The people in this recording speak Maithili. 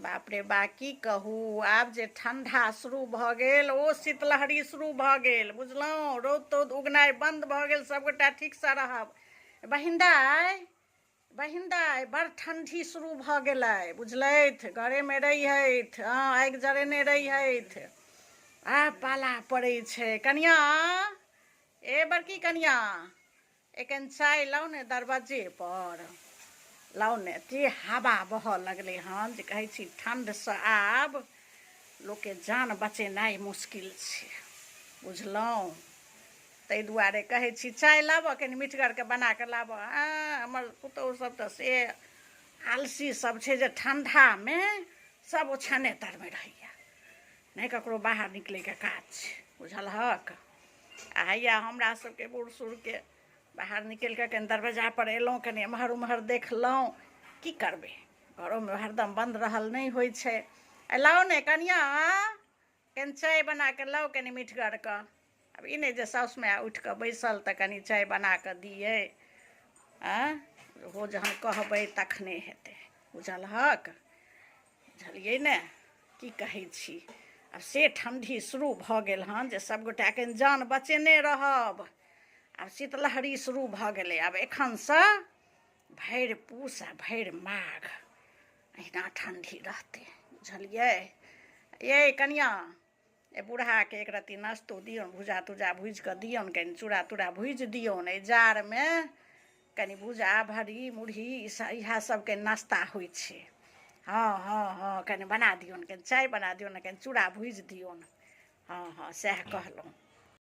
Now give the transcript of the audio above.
बाप रे बा की कहू आब जे ठंडा शुरू भऽ गेल ओ शीतलहरी शुरू भऽ गेल बुझलहुँ रौद तौद उगनाइ बन्द भऽ गेल सभगोटा ठीकसँ रहब बहिन दाइ बहिन दाइ बड़ ठण्डी शुरू भऽ गेलै बुझलथि घरेमे रहिहथि हँ आगि जरेने रहिहथि आ पाला पड़ै छै कनिआँ ए बड़की कनिआँ एखन चाय लाउ ने दरबज्जेपर लाउ ने एते हवा बहऽ लगलै हन जे कहै छी ठण्डसँ आब लोकके जान बचेनाइ मुश्किल छै बुझलहुँ ताहि दुआरे कहै छी चाय लाबऽ कनि मिठगरके बना कऽ लाबऽ हँ हमर पुतहु सब तऽ से आलसी सब छै जे ठण्डामे सब ओछाने तरमे रहैया नहि ककरो बाहर निकलैके काज छै बुझलहक आ हैया हमरा सबके बूढ़ सूढ़के बाहर निकलि कऽ कनि दरवाजापर एलहुँ कनि एम्हर ओम्हर देखलहुँ की करबै घरोमे हरदम बन्द रहल नहि होइ छै आ लाउ ने कनिआँ कनि चाय बना कऽ लाउ कनि मिठगरके आब ई नहि जे साउस माय उठि कऽ बैसल तऽ कनि चाय बना कऽ दियै आँय ओहो जहन कहबै तखने हेतै बुझलहक बुझलियै ने की कहै छी आब से ठण्डी शुरू भऽ गेल हन जे सभगोटाके जान बचेने रहब आब शीतलहरी शुरू भऽ गेलै आब एखनसँ भरि पूस आ भरि माघ अहिना ठण्डी रहतै बुझलियै यै कनिआँ ए बूढ़ाके एक रत्ती नाश्तो दियौन भुजा तुजा भूजि कऽ दियौन कनि चूड़ा तूड़ा भूजि दियौन एहि जाड़मे कनि भुजा भरी मुरही इएह सबके नाश्ता होइ छै हँ हँ हँ कनि बना दियौन कनि चाय बना दियौन कनि चूड़ा भूजि दियौन हँ हँ सएह कहलहुँ।